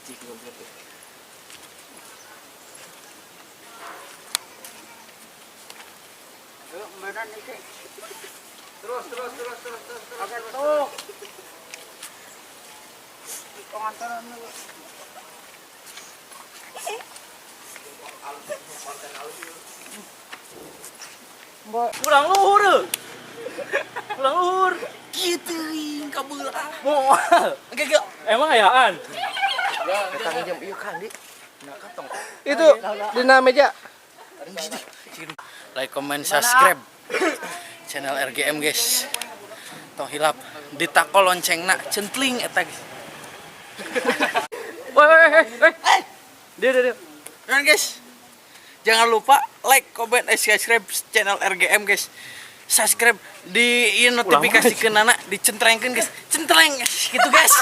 Cik goblok. Ayo, beneran iki. Terus terus terus terus terus terus. Oke, tuh. Pengantaran lu. Mbak, Kurang luhur. Kurang luhur. Kieu teuing kabeula. Moal. Oke, ge. Emang ayaan? Eta nginjem ieu kan, Di. Nah, katong. Itu dina meja. Like, comment, subscribe channel RGM, guys. Tong hilap ditako loncengna centling eta, guys. Woi, woi, woi, woi. Dia, dia, dia. Dan guys, jangan lupa like, comment, and subscribe channel RGM, guys. Subscribe di notifikasi ke nana dicentrengkeun, guys. Centreng gitu, guys.